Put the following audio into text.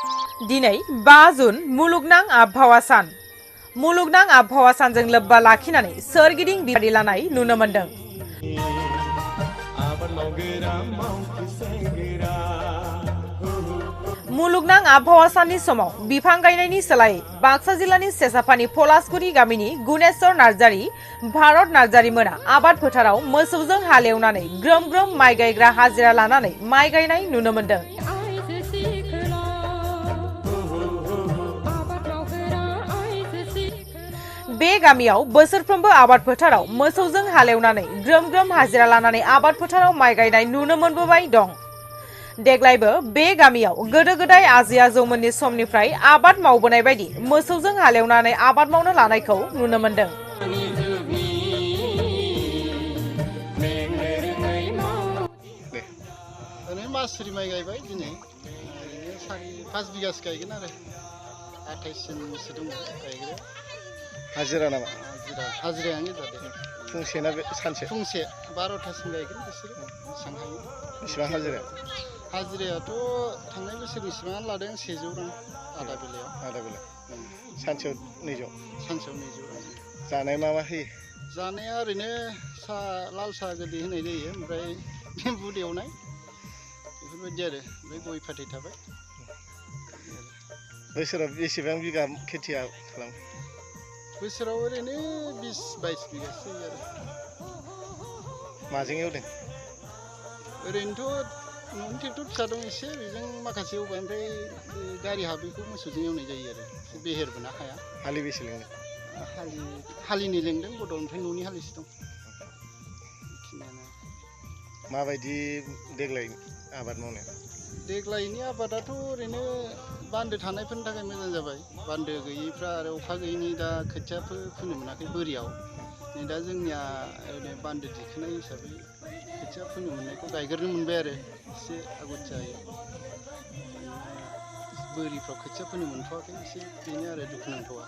दिनै 5 जुन मुलुगनां आबहावा सान। मुलुगनां आबहावा सानजों लोब्बा लाखिनानै सोरगिदिं बिबादि लानाय नुनो मोनदों। मुलुगनां आबहावा साननि समाव बिफां गायनायनि सोलायै बाक्सा जिल्लानि सेसाफानि पलासगुरि गामिनि गुनेश्वर नार्जारी, भारत नार्जारी मोना आबाद फोथाराव मोसौजों हालेवनानै ग्रोम ग्रोम माइ गायग्रा हाजिरा लानानै माइ गायनाय नुनो मोनदों। बे गामियाव बोसोरफ्रोमबो आबाद फोथाराव मोसौजों हालेवनानै ग्रोम ग्रोम हाजिरा लानानै आबाद फोथाराव माइ गायनाय नुनो मोनबोबाय दं। देग्लायबो बे गामियाव गोदो गोदाय आजै आजौमोननि समनिफ्राय आबाद मावबोनाय बायदि मोसौजों हालेवनानै आबाद मावनो लानायखौ नुनो मोनदों। मासुरि माइ गायबाय दिनै ओरैनो 4-5 बिगासो गायगोन आरो 28 जनसो दङ गायग्राया। हाजिरा नामा? हाजिरायानो जादों। फुंसे ना सानसे? फुंसे 12थासिम गायगोन बिसोरो बेसेबां हायो। बेसेबां हाजिरा? हाजिरायाथ' थांनाय बोसोरनिसिबां लादों 100 रां आधा बेलायाव। आधा बेला सानसेयाव 200? सानसेयाव 200 रां। जानाय मा होयो? जानाया ओरैनो लाल साहा गोदै होनाय जायो, ओमफ्राय बुद एवनाय बेफोरबायदि आरो, ओमफ्राय गय फाथै थाबाय। बोसोराव बेसेबां बिगा खेथिया खालामो? बोसोराव ओरैनो 20-22 बिगासो जायो आरो। माजों एवदों? ओरैनोथ' न'नि ट्रेक्टर फिसा दं एसे, बेजों माखासे एवबाय, ओमफ्राय गारि हाबैखौ मोसौजों एवनाय जायो आरो, बेहेरबो ना हाया। हालि बेसे लिंदों? हालिनै लिंदों बदल, ओमफ्राय न'नि हालिसे दं। माबायदि देग्लाय आबाद मावनाया? देग्लायनि आबादाथ' ओरैनो बान्दो थानायफोरनि थाखाय मोजां जाबाय। बान्दो गैयैफ्रा आरो अखा गैयैनि दा खोथियाफोर फोनो मोनाखै बोरियाव। नै दा जोंनिया ओरैनो बान्दो दिखोनाय हिसाबै खोथिया फोनो मोननायखौ गायग्रोनो मोनबाय आरो एसे आगथियायै। बोरिफ्राव खोथिया फोनो मोनथ'वाखै, एसे बेनो आरो दुखुनांथावा।